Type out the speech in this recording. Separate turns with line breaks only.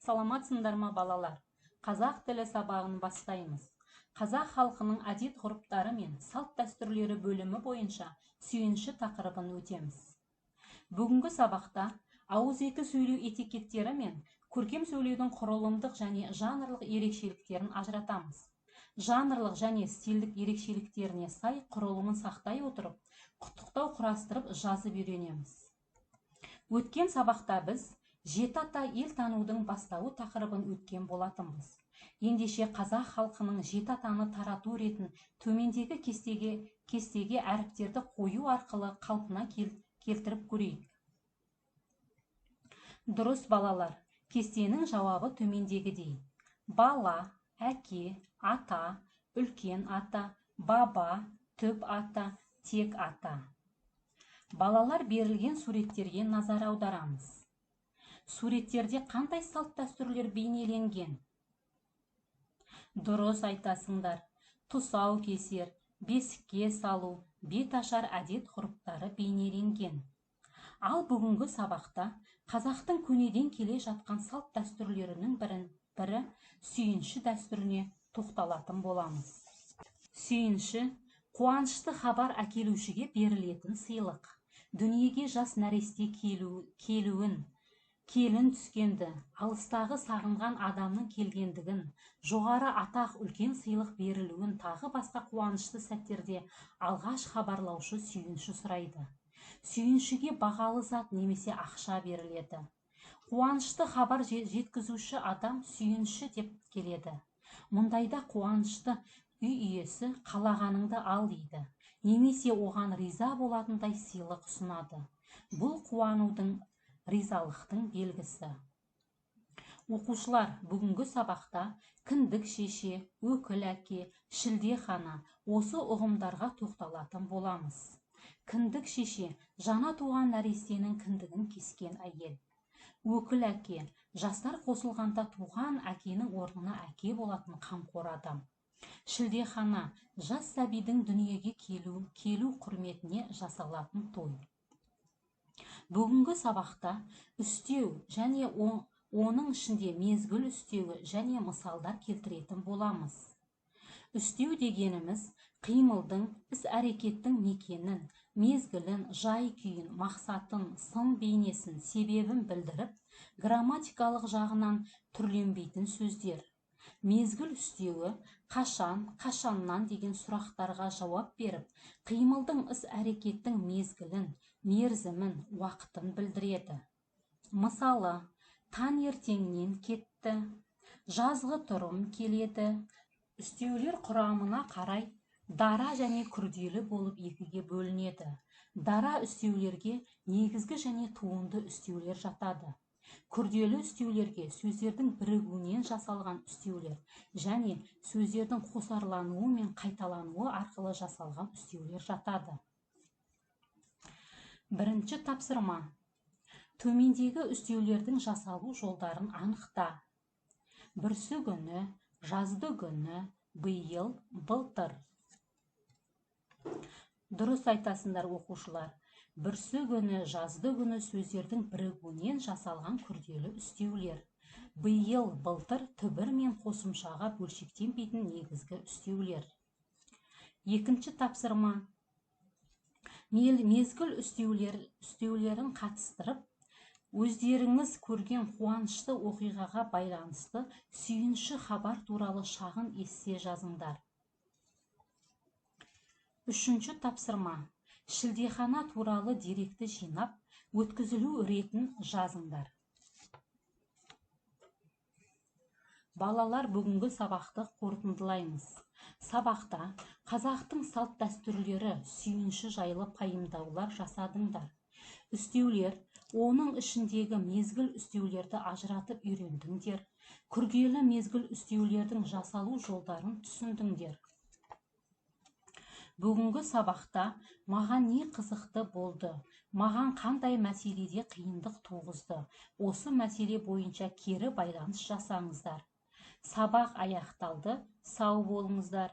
Саламатсыңдар ма, балалар? Қазақ тілі сабағын бастаймыз. Қазақ халқының әдет-ғұрыптары мен салт-дәстүрлері бөлімі бойынша сүйінші тақырыбын өтеміз. Бүгінгі сабақта ауызекі сөйлеу этикеттері мен көркем сөйлеудің құрылымдық және жанрлық ерекшеліктерін ажыратамыз. Жанрлық және стильдік ерекшеліктеріне сай құрылымын сақтай отырып, құттықтау құрастырып жазып үйренеміз. Өткен сабақта біз жеті ата ел танудың бастауы тақырыбын өткен болатынбыз. Ендеше қазақ халқының жеті атаны тарату ретін төмендегі кестеге әріптерді қою арқылы қалпына келтіріп көрейік. Дұрыс, балалар, кестенің жауабы төмендегідей. Бала, әке, ата, үлкен ата, баба, түп ата, тек ата. Балалар, берілген суреттерге назар аударамыз. Суреттерде қандай салт-дәстүрлер бейнеленген? Дұрыс айтасыңдар. Тұсау кесер, бесікке салу, бет ашар әдет-ғұрыптары бейнеленген. Ал бүгінгі сабақта қазақтың көнеден келе жатқан салт-дәстүрлерінің бірі сүйінші дәстүріне тоқталатын боламыз. Сүйінші қуанышты хабар әкелушіге берілетін сыйлық. Дүниеге жас нәресте келуін, келін түскенді, алыстағы сағынған адамның келгендігін, жоғары атақ, үлкен сыйлық берілуін тағы басқа қуанышты сәттерде алғаш хабарлаушы сүйінші сұрайды. Сүйіншіге бағалы зат немесе ақша беріледі. Қуанышты хабар жеткізуші адам сүйінші деп келеді. Мұндайда қуанышты үй иесі қалағаныңды ал дейді, немесе оған риза болатындай сыйлық ұсынады. Бұл қуанудың, ризалықтың белгісі. Оқушылар, бүгінгі сабақта кіндік шеше, өкіл әке, шілдехана осы ұғымдарға тоқталатын боламыз. Кіндік шеше жаңа туған нәрестенің кіндігін кескен әйел. Өкіл әке жастар қосылғанда туған әкенің орнына әке болатын қамқор адам. Шілдехана жас сәбидің дүниеге келу құрметіне жасалатын той. Бүгінгі сабақта үстеу және оның ішінде мезгіл үстеуі және мысалдар келтіретін боламыз. Үстеу дегеніміз қимылдың, іс-әрекеттің мекенін, мезгілін, жай-күйін, мақсатын, сын бейнесін, себебін білдіріп, грамматикалық жағынан түрленбейтін сөздер. Мезгіл үстеуі қашан, қашаннан деген сұрақтарға жауап беріп, қимылдың, іс-әрекеттің мезгілін, мерзімін, уақытын білдіреді. Мысалы, таңертеңнен кетті, жазғы тұрым келеді. Үстеулер құрамына қарай дара және күрделі болып екіге бөлінеді. Дара үстеулерге негізгі және туынды үстеулер жатады. Күрделі үстеулерге сөздердің бірігуінен жасалған үстеулер және сөздердің қосарлануы мен қайталануы арқылы жасалған үстеулер жатады. Бірінші тапсырма. Төмендегі үстеулердің жасалу жолдарын анықта. Бүрсі күні, жазды күні, биыл, былтыр. Дұрыс айтасыңдар, оқушылар. Бүрсі күні, жазды күні сөздердің бірігуінен жасалған күрделі үстеулер. Биыл, былтыр түбір мен қосымшаға бөлшектенбейтін негізгі үстеулер. Екінші тапсырма. Мезгіл үстеулерін қатыстырып, өздеріңіз көрген қуанышты оқиғаға байланысты сүйінші хабар туралы шағын эссе жазыңдар. Үшінші тапсырма. Шілдехана туралы деректі жинап, өткізілу ретін жазыңдар. Балалар, бүгінгі сабақты қорытындылаймыз. Сабақта қазақтың салт-дәстүрлері, сүйінші жайлы пайымдаулар жасадыңдар. Үстеулер, оның ішіндегі мезгіл үстеулерді ажыратып үйрендіңдер. Күрделі мезгіл үстеулердің жасалу жолдарын түсіндіңдер. Бүгінгі сабақта маған не қызықты болды, маған қандай мәселеде қиындық туғызды, осы мәселе бойынша кері байланыс жасаңыздар. Сабақ аяқталды, сау болыңыздар.